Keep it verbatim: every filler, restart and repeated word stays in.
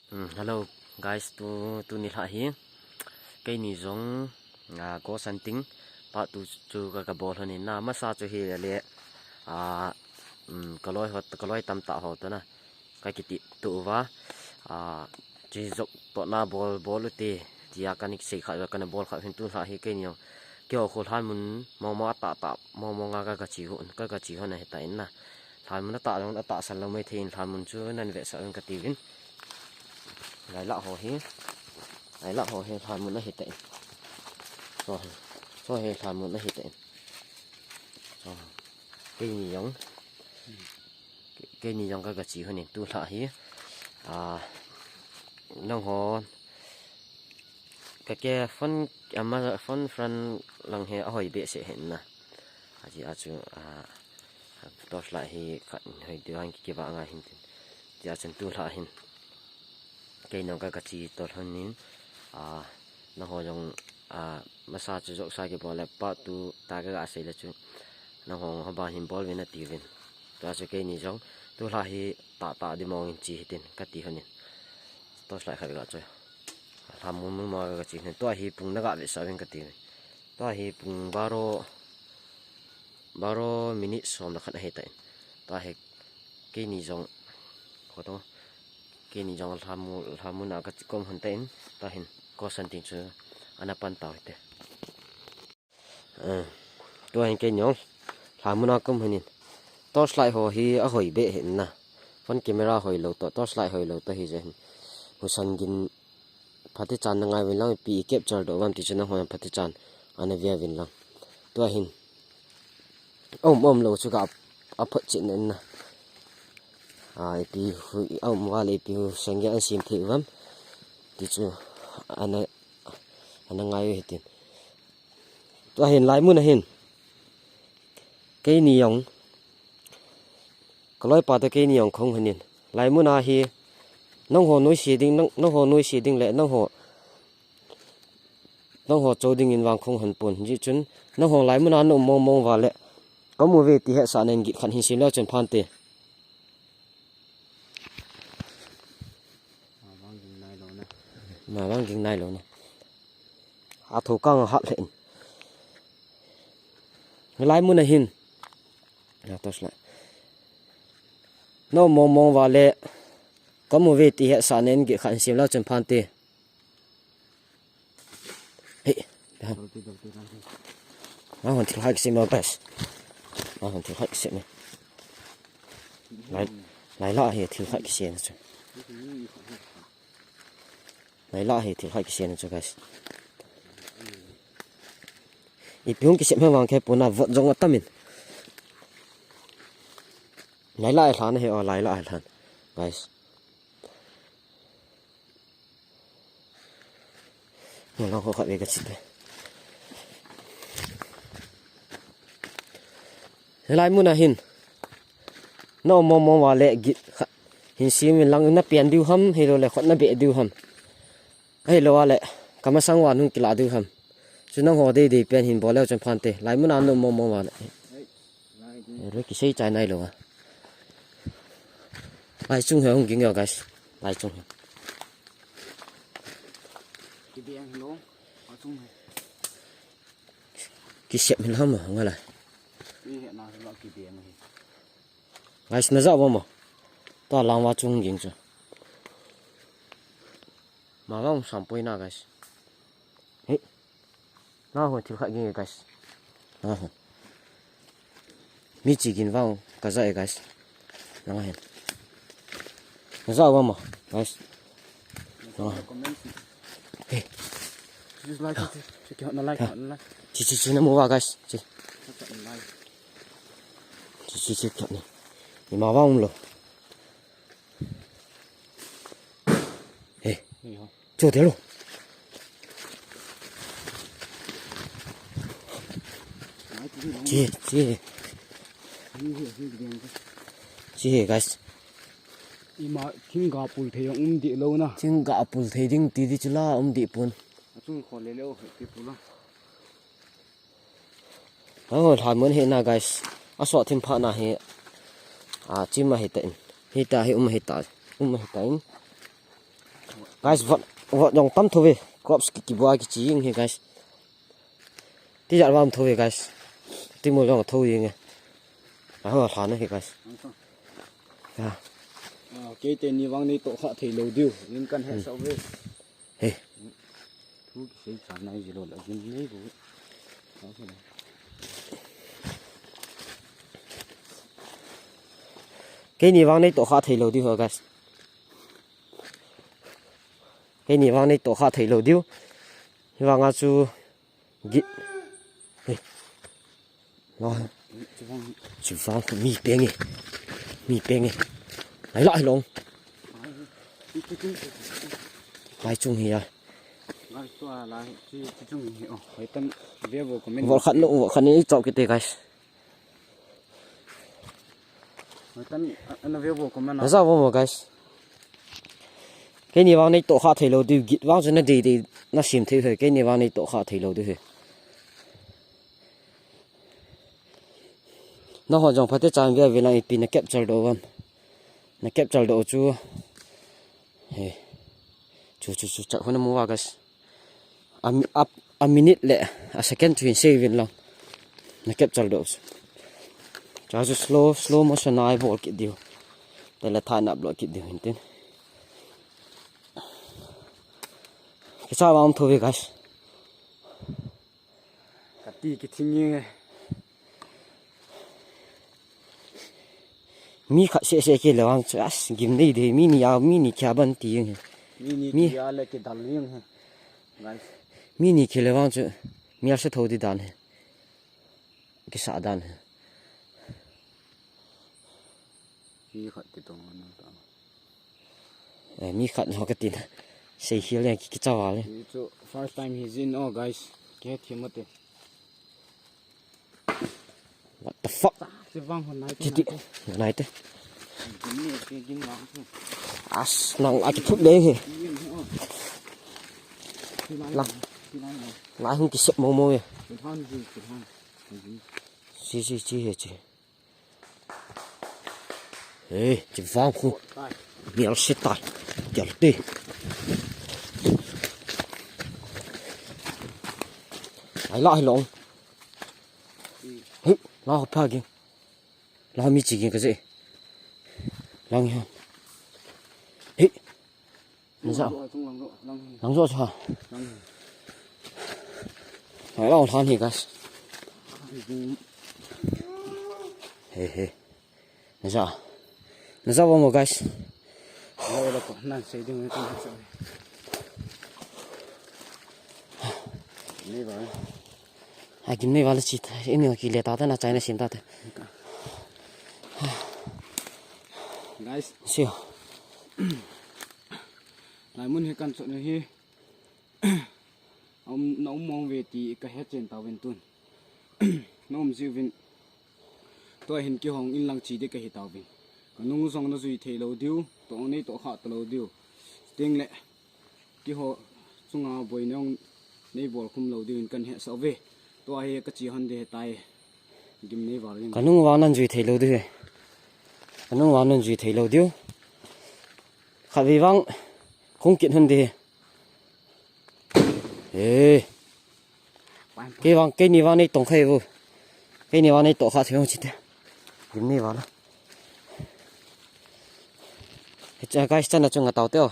Hmm, hello guys, tu, tuni lhah hi keini jong, ah, ghost hunting part two chu ka, ka bol lhon in na, masa chu hi le, ah, um, ka loi ho, ka loi tamtah ho toh na ka kiti tu uva, ah, chi jok toh na bol, bol u te tia ka ni sei kha, ka na bol kha hin. Tu lhah hi keini jong keiho khu lhan mun mong mong a tah tah, mong mong a ka, ka chi hon, ka, ka chi hon ahi ta in na. Lhan mun a tah jong a tahsan lou mai thei in, lhan mun chu nan vetsah un ka ti uvin. Lai lah ho hi, lai lah ho hi lhan mun ahi ta in. So, so hi lhan mun ahi ta in. So, keini jong, ke-, keini jong ka, ka chi hon in tu lhah hi. Ah, nangho, ka ke phone, ama phone front lang hi ahoi behseh hin na. Aji a chu, ah, torchlight hi khat hoi diu han ki, kivah ngai hin tin. Tia chun tu lhah hin keini jong ka, ka chi to lhon in, ah, nangho jong, ah, masa chu joksa kibol le part two ta ka, ka sei le chu nangho haba hin bol uvin ati uvin. Tua chu keini jong tu lhah hi tah tah di mong in chi hitin ka ti hon in. Torchlight khat ka choi. Lhan mun mun ma ka, ka chi hin. Tua hi pung na ga vetsah uvin ka ti uvin. Tua hi pung baro, baro minute som le khat ahi ta in. Tua hi keini jong, kho to, keini jong lhan mun, lhan mun a ka chi kom hon ta in. Tua hin ghost hunting chu ana pan tau hite. Ah, tua hin keini jong lhan mun a kom hon in. Torchlight ho hi ahoi beh hin na. Phone camera hoi lou toh, torchlight hoi lou toh hi jeh hin. Husa gin phatichan na ngai uvin lang, ipi i capture doh uvam ti chu nangho phatichan ana ve uvin lang. Tua hin aum, aum lou chu ka ap-, aphot chet na in na. Ah, ipi hu, aum uva le ipi husa gin an sem thei uvam ti chu ana, ana ngai u hitin. Tua hin lai mun a hin keini jong, ka loipa toh keini jong khong hon in. Lai mun a hi nangho noise ding, nang, nangho noise ding le nangho, nangho cho ding in vang khong hon pon. Hijeh chun nangho lai mun a na um mong mong uva le, ka um uve ti hetsah na in git khat hin sem leu chun phan te. Ma vang ging nai lou na. A tho kang hat lheh in. Lai mun a hin. Na torchlight. Na um mong mong uva le, ka um uve ti hetsah na in git khat hin sem leu chun phan te. Hei. Nahon thil khat kisem lou, guys. Nahon thil khat kisem e. Lai, lai lah hi thil khat kisem chu. Lai lah hi thil khat kisem chu, guys. Ipi hung kisem ham vang khe puna, vot jong atam in. Lai lah hi lhan hi, o, lai lah hi lhan. Guys. Nang ho khat ve ka chi te. Hilai mun a hin. Na um mong mong uva le git khat hin sem uvin lang, na pian diu ham, hilou le khut na beh diu ham. Ahilou a le, ka masang uva nung kila diu ham. Chu nangho dei dei pen hin bol leu chun phan te. Lai mun a na um mong mong uva le. Re kisei chai nai lou a. Lai chung hi hung ging yo, guys. Lai chung hi. Kibeng hi lo. A chung hi. Kisep hi lam a, nga lai. Ki he na hi lo kibeng hi. Guys, na ja uva mo. Tua lang uva chung ging chu. Ma vang sam poi na, guys. Hei. Nahon thil khat ging e, guys. Nahon. Mi chi gin vang ka ja e, guys. Nahon. Na ja uva mo, guys. Nahon. Hei. Just like it. Check it out, na like, na like. Chi, chi, chi, na mu uva, guys. Chi. Check out, na like. Chi, chi, chi, check out ni. Ima vang um lou. Hei. Hei ho. Chu te lo. Chi, chi. Chi, guys. Ima thingga pul thei um di lo na. Thingga pul thei ding ti di chu la um di pun. Achung kho le le o, ti pula. Aho, lhan mun hi na, guys. A so thim pha na hi. A, chim a hi ta in. Hi ta hi um hi ta. Um hi ta in. Guys, vot, vot jong tam tho ve. Crops ki, kibua kichi jing hi, guys. Tijat vam tho ve, guys. Timul jong tho jing e. Aho, lhan hi, guys. Ya. Ah, keite ni vang nei tohkha thei lou diu. Nin kan he sau ve. He. Thu kisei chan nai ji lou la jin nei bu. Keini vang nei tohkha thei lou diu ho, guys. Keini vang nei tohkha thei lou diu. Hivanga chu git. He. Lo. Chuvang mi peng e. Mi peng e. Lai lai long. Lai chung hi a. Lai tua lai chi, chi chung hi o. Hoi tan ve bo comment. Vol khat lo, vol khat ni chok kite, guys. Hoi tan, a, na ve bo comment na. Na za bo mo, guys. Keini vang nei tohkha thei lou diu, git vang chu na dei dei na sim thei he. Keini vang nei tohkha thei lou diu he. Nahon jong phatecha ve ve lang, ipi na capture doh uvem. Na capture doh chu. He. Chu, chu, chu, chak hon mu va, guys. A mi-, a, a minute le a second chu hin save in lang. Na capture doh chu. Cha chu slow, slow motion a ibol kit diu. Tele tha na upload kit diu hin tin. Kicha va um tho ve, guys. Kati kithing e. Mi khat seh seh kile vang chu, as, gim nei de, mi ni a, mi ni kia ban ti jing he. Mi ni mi kia le kidal jing he. Guys. Mi ni kile vang chu, mi a se tho di dan he. Kisa dan he. Mi khat ti tong na ta. Eh, mi khat lo kati na. Sei hial yang ki, kicha va le. Hi chu first time hi jin o, guys. Ke thi mo te. What the fuck? Chi vang hon nai te. Chi ti. Nai te. Gin ni ke gin vang chu. As, nang a kithut le he. Gin ni o. Chi lai. Lang. Chi lai. Lai hung kisep mo mo e. Chi han ji, chi han. Chi, chi, chi he chi. Hey, chi vang khu. Mial se tai. Kial te. Ai la, ai long. Hey, la ho pa ging. La mi chi ging ka je. Lang ya. Hey. Nasa. Lang zo cha. Hai, lang than hi, guys. He, he. Nasa. Nasa, vamos, guys. Lo, lo, ko, nan sei ding, ko, nan sei. Nei ba. Hai, gim nei ba le chi ta. Ini ki le ta ta na chai na sim ta ta. Guys. Sio. Lai mun hi kan chot na hi. Um, na um mong ve ti ka he chen ta ven tun. Na um jiu vin. Tua hin kihong in lang chi de ka hi ta vin. Ka nung jong na jui thei lo diu. Tong nei tohkha ta lo diu. Ting le. Kiho chunga boi nong nei bol khum lo diu in kan he sa ve. Tua hi ka chi hon de tai. Gim nei val in. Ka nung vang nan jui thei lo diu he. Ka nung vang nan jui thei lo diu. Khat ve vang. Khung kit hon de he. Eh. Kei vang, keini vang nei tong khai vu. Keini vang nei tohkha thei vang chi te. Gim nei val a. Hicha guys, chana chunga tau te o.